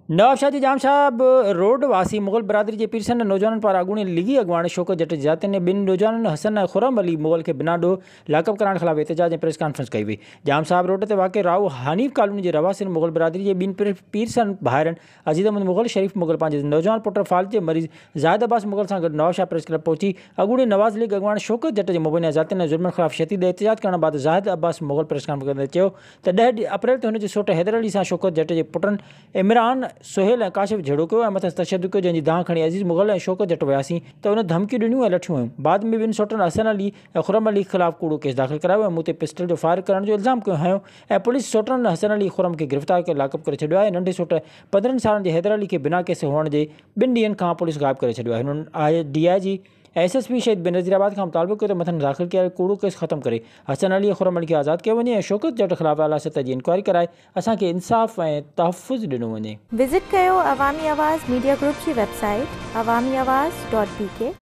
نوابشاهه جي ڄام صاحب روڊ واسي مغل برادري جي پيرسن نوجوانن پاران اڳوڻي ليگي اڳواڻ شوڪت جٽ جي زيادتين ۽ ٻن نوجوانن حسن ۽ خرم علي مغل کي بنا ڏوهه لاڪپ ڪرائڻ خلاف احتجاج ۽ پريس ڪانفرنس ڪئي وئي. ڄام صاحب روڊ تي واقع رائو حنيف ڪالوني جي رهواسين مغل برادري جي ٻن پيرسن ڀائرن عزيز احمد مغل، شريف مغل پنهنجي نوجوان پٽ فالج جي مريض زاهد عباس مغل سان گڏ نوابشاهه پريس ڪلب پهچي اڳوڻي نواز ليگ اڳواڻ شوڪت جٽ جي مبينا زيادتين ۽ ظلمن خلاف شديد احتجاج ڪرڻ بعد زاهد عباس مغل پريس ڪانفرنس ڪندي چيو ته 10 اپريل تي هن جي سوٽ حيدر علي سان شوڪت جٽ جي پٽن عمران، سهيل ۽ ڪاشف جهيڙو ڪيو ۽ مٿس تشدد ڪيو جنهن جي دانهن کڻي عزيز مغل ۽ شوڪت جٽ وياسين ته ان ڌمڪيون ڏنيون ۽ لٺيون هنيون. بعد ۾ ٻن سوٽن حسن علي ۽ خرم علي خلاف ڪوڙو ڪيس داخل ڪرايو ۽ مون تي پسٽل جو فائر ڪرڻ جو الزام هنيو ۽ پوليس سوٽن حسن علي خرم کي گرفتار ڪري لاڪپ ڪري ڇڏيو آهي ۽ ننڍي سوٽ 15 سالن جي حيدر علي کي بنا ڪيس هئڻ جي ٻن ڏينهن کان پوليس غائب ڪري ڇڏيو آهي. هنن D I G ۽ S S P Shaheed Benazirabad کان مطالبو ڪيو ته مٿن داخل ڪيل ڪوڙو ڪيس ختم ڪري حسن علي ۽ خرم علي کي آزاد ڪيو وڃي ۽ شوڪت جٽ خلاف اعليٰ سطح جي انڪوائري ڪرائي اسان کي انصاف ۽ تحفظ ڏنو وڃي. وزٽ ڪيو عوامي آواز ميڊيا گروپ جي website Awami Awaz dot B K.